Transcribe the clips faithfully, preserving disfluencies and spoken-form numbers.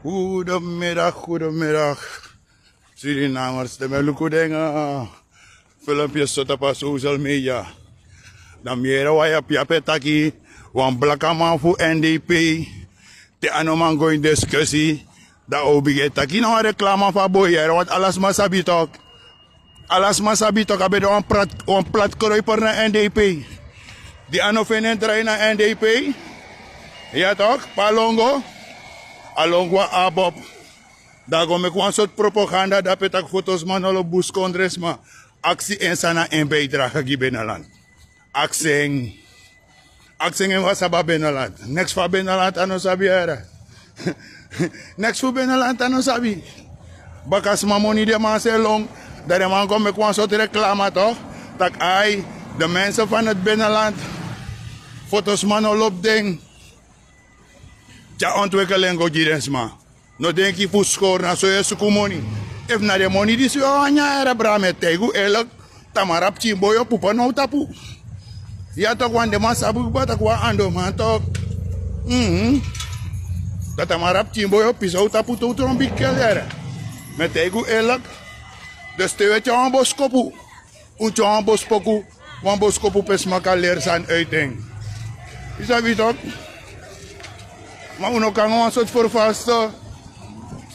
Goedemiddag, goedemiddag. Surinamers, te mi e luku den filmpjes so tapu a social media, dan mi yere wan yapiyapi e taki wan blakaman fu N D P, te a no man go ini diskusi, dan a o bigin e taki na wan reklama fu a boi yere, want ala sma sabi tok. Ala sma sabi tok' a ben de wan plat, wan plat kroiper na N D P. Di a no feni en drai na N D P, ya tok', pe a lon go, a lon go na ABOP. Dan a go meki wan sortu propaganda dape tak' fotosma no lobi buskondresma. Aksi en san na en bijdrage gi Beneland. Aksi en. Aksi en fu a sabi a Beneland. Neks fu a Beneland a no sabi, yere. Neks fu Beneland a no sabi. Baka sma moni den man se lon. Dan den man kon meki wan sortu reklama tok', tak' ai, de mensen van het Beneland, fotosma no lobi den. Tyari ontwikkeling go gi den sma. No denki fu skori, na so yu e suku moni. Efu na den moni disi yu wani nyan, yere, bra, mi e taigi yu eerlijk, tamara pikin boi o pupu now tapu. Ya tok', want den man sabi kba tak' wan andoman tok'. Mhm. Dan tamara pikin boi o pisi now tapu, towtow bigi kel, yere. Mi e taigi yu eerlijk. Dus te wi e tyari wan boskopu, un tyari wan boskopu, wan boskopu pe sma kan leri sani uiti en. Yu sabi tok'. Ma un no kan nanga wan sortu fervaste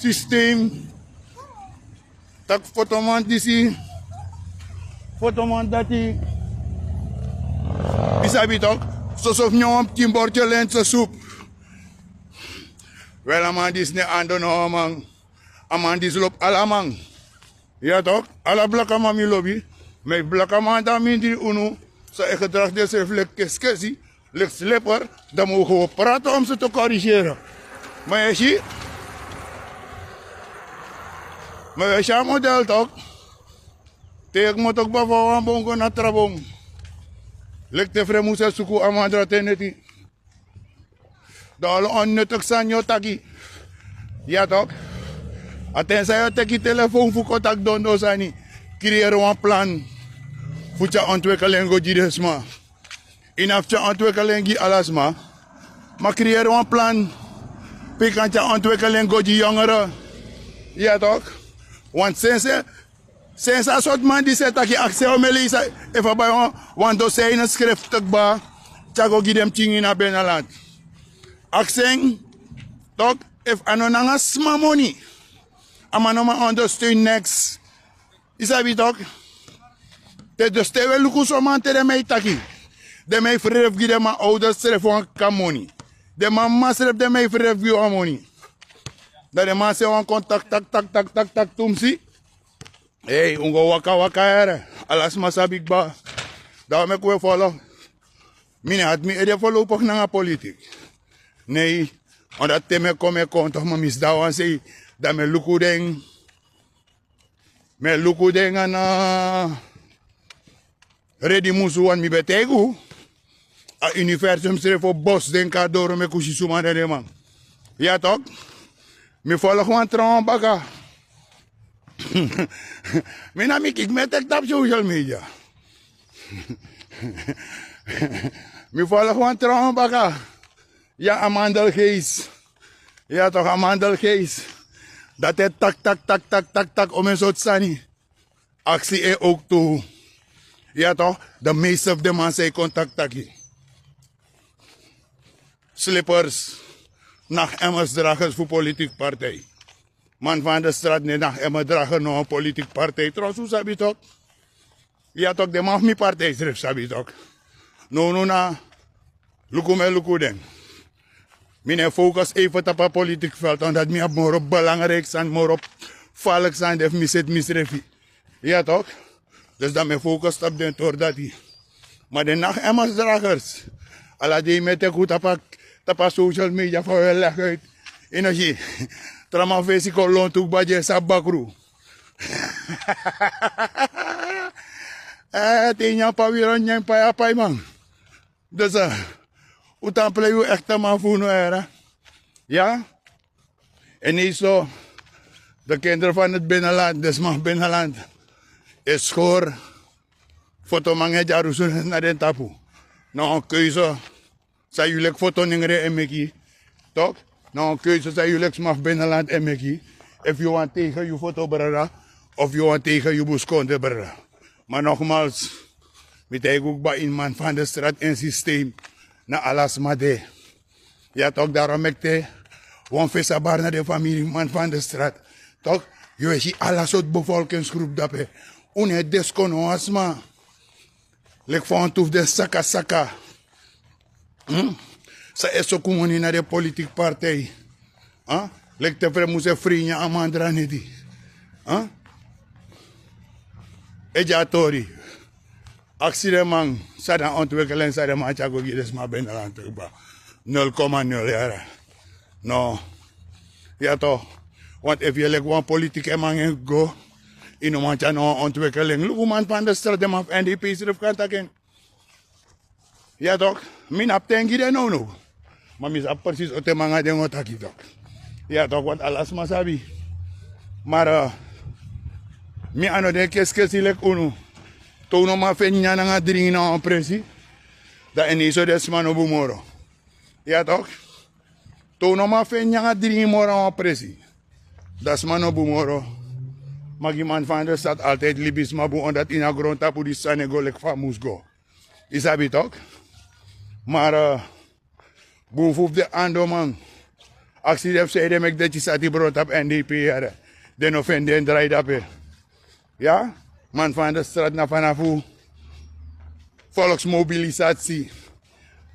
systeem, tak' fotoman disi, fotoman dati. Yu sabi tok'. Soso fu nyan wan pikin bordje lentse supu. Wel, a man disi no e ando no wan man. A man disi lobi ala man. Ya tok', ala blakaman mi lobi. Ma efu blakaman de a mindri, unu sa e gedragi densrefi leki keskesi, leki sleper, dan mi o go prati om ze te corrigeren. Ma yu e si, ma yu e si a model tok'. Te yu e kmoto kba fu a wan bon go na tra bon. Leki te Fremus e suku a man dra te neti. Dan ala onnutigi sani yu o taki. Ya tok'. A ten san yu o teki telefoon fu kon taki dondon sani. Creëer wan plan fu tyari ontwikkeling go gi den sma. Yu no abi fu tyari ontwikkeling gi ala sma. Ma creëer wan plan pe yu kan tyari ontwikkeling go gi yongeren. Ya tok'. Want sensi Sensi a sortu man disi e taki, aksi en o meli, efu a bai wan, wan dosei skrifti kba, tyari go gi den pikin ini a Beneland. Aksi en tok', efu a no nanga sma moni, a man no man ondersteun neks. Yu sabi tok'. Te dus te wi e luku son man, te den man e taki, den man e fererfu gi den man owders srefi wan kaka moni. Den man mama srefi, den man e fererfu gi wan moni. Dan den man seni wan kon taki, taki, taki, taki, taki, taki tumsi. Hei, un go waka waka, yere. Ala sma sabi kba. Dan wi meki un e follow. Mi no e hati mi ede follow pok nanga politik. Nee, omdat te mi e kon, mi e kon tok', ma mi sidon a wan sei, dan mi e luku den. Mi e luku den nanga redi musu, want mi ben taigi un. A universum srefi o bosi den kon na doro meki un si suma na den man. Ya tok'. Mi follow wan trawan baka. Mi na mi kiki mi e teki tapu social media. Mi follow wan trawan baka. Ya, a mandelgeest. Ya tok', a mandelgeest. Dati e taki, taki, taki, taki, taki, taki, omen sortu sani. Aksi en ook tu. Ya tok', de meeste fu den man san e kon taki taki. Slippers, nachtemmersdragers fu politik partij. Man van de straat no e nachtemmer drager na wan politik partij. Trouwens, un sabi tok'. Ya tok', den man fu mi partij srefi sabi tok'. Nownow na luku mi e luku den. Mi no e focus even tapu a politik veld, omdat mi abi moro belangrijk sani, moro falk sani de fu mi seti misrefi. Ya tok'? Dus dan mi e focus tapu den tori dati. Ma den nachtemmersdragers, ala dei mi e teki un tapu a, tapu a social media fa un e leg uit. Yu no si, tra man fesi kon lontu kba gi en sabi bakru. Eh, te yu nyan pawiri, nyan pai a paiman. Dus, eh, un tan plei un echte man fu unu, yere. Ya? En nee so, de kinderen van het binnenland, de sma fu binnenland, e skori fotoman e dyarusu na den tapu. Na wan keuze san yu leki fotonengre e meki, tok'? Na wan keuze san yu leki sma fu binnenland e meki. Efu yu wani tegen yu foto brada, of yu wani tegen yu buskondre brada. Ma nogmals, mi taigi un kba ini man van de strat en systeem. Na ala sma de. Ya tok, daarom meki te wan fesa bar na den famiri man van de strat. Tok, yu e si ala sortu bevolkingsgroep dape. Un no e deskon no wan sma. Leki fa un tu fu den saka saka. San e soku moni na den politiki partij. Leki te fre musu e fri nyan a man dra neti. E gi a tori. Aksi den man san den ontwikkeling san den man tyari go gi den sma ben na lanti kba. Nul koma nul yara. No. Ya to. Want efu yu e leki wan politiki man e go, yu no man tyari no wan ontwikkeling. Luku man van de strat, den man fu N D P srefi kan taki en. Ya tok, mi no abi ten gi den nownow. Ma mi sabi presis o ten man nanga den o taki tok. Ya tok, want ala sma sabi. Mara, mi a no de keskesi leki unu. Te un no man feni nyan nanga dringi na wan presi, dan ini so den sma no bun moro. Ya tok. Te un no man feni nyan nanga dringi moro na wan presi, dan sma no bun moro. Ma gi man van de stad altijd libisma bun, omdat ini a grontapu disi sani e go leki fa a mus go. Yu sabi tok. Mara, bun fu fu den andoman. Aksi den fu san ede meki den tisi ati bron tapu N D P yara. Den no feni den drai dape. Ya, man van de strat na fanafu volksmobilisati.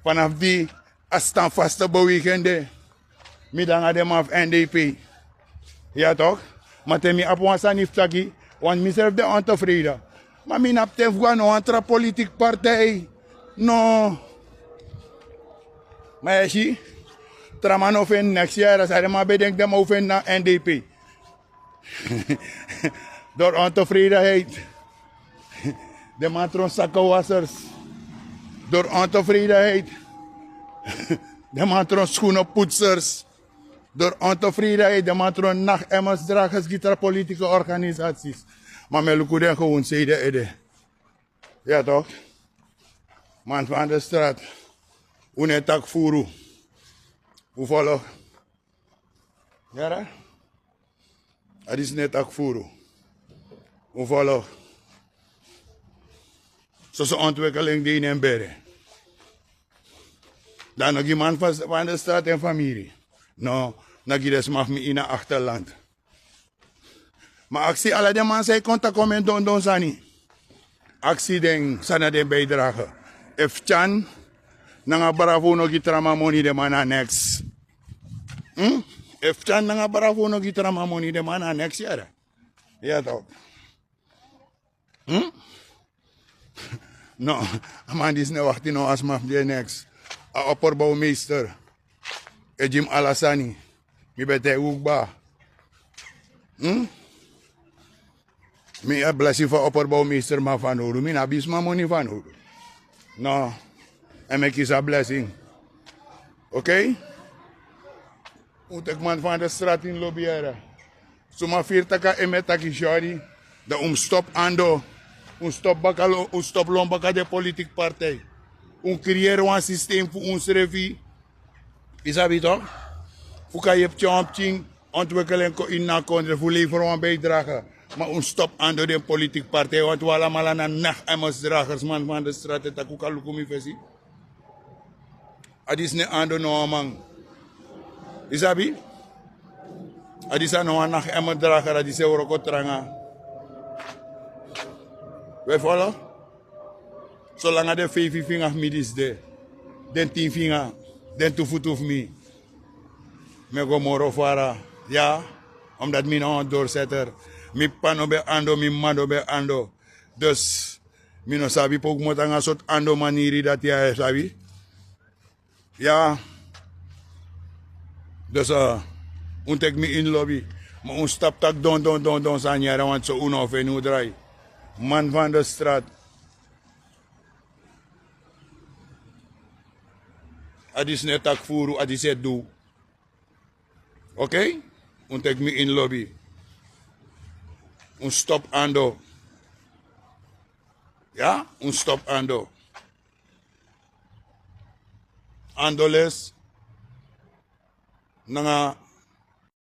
Fanafu di a stanvaste bewegende. Mi de nanga den man fu N D P. Ya tok. Ma te mi abi wan sani fu taki, want mi srefi de ontevreden. Ma mi no abi ten fu go na no wan tra politiki partij. No. Ma yu e si, tra man no feni neks yara, san den man ben denki den man o feni na N D P. Door ontevredenheid. Den man tron sakkenwassers. Door ontevredenheid. Den man tron schoenenpoetsers. Door ontevredenheid, den man tron nachtemmers dragers gi tra politieke organisaties. Ma mi e luku den gewoon sei den ede. Ya tok. Man van de strat. Un no e taki furu. Un follow. Yara? A disi no e taki furu. Un follow. Soso ontwikkeling de ini en bere. Dan no gi man van, van de strat en famiri. No, no gi den sma fu mi ini a achterland. Ma aksi ala den man san e kon taki un dondon sani. Aksi den san na den bijdrage. Efu Tyan nanga Bravo no gi tra man moni, den man na neks. Efu Tyan nanga Bravo no gi tra man moni, den man na neks yara. Ya tok. No, a man disi no e wakti no wan sma fu gi en neks. A opperbouwmeester e gi mi ala sani. Mi ben taigi un kba. Mi a blessing fu a opperbouwmeester man fanowdu. Mi no abi sma moni fanowdu. No. En mi e kisi a blessing. Oké? Un teki man van de strat ini lobi yara. Suma firi taki a eme taki syori. Dan un mus stop ando. Un stop baka lo, un stop lon baka den politiki partij. Un creëer wan systeem fu unsrefi. Yu sabi tok. Fu kan yepi tyan wan pikin ontwikkel en kon ini a kondre fu lever wan bijdrage. Ma un stop ando den politiki partij, want un alamala na nachtemmers dragers, man van de strat, e taki un kan luku mi fesi. A disi no e ando no wan man. Yu sabi? A disi a no wan nachtemmers drager, a disi e wroko tranga. We follow? Solanga den feifi finga fu mi disi de, den tin finga, den tu futu fu mi, mi e go moro fara. Ya, omdat mi no wan doorzetter. Mi p'pa no ben ando, mi m'ma no ben ando. Dus mi no sabi pe un kmoto nanga sortu ando maniri dati ya, yu sabi. Ya. Dus un teki mi ini lobi. Ma un stop taki don don don don sani yara, want so un no o feni un drai. Man van de strat. A disi no e taki furu, a disi e du. Oké? Un teki mi ini lobi. Un stop ando. Ya, un stop ando. Andoles. nanga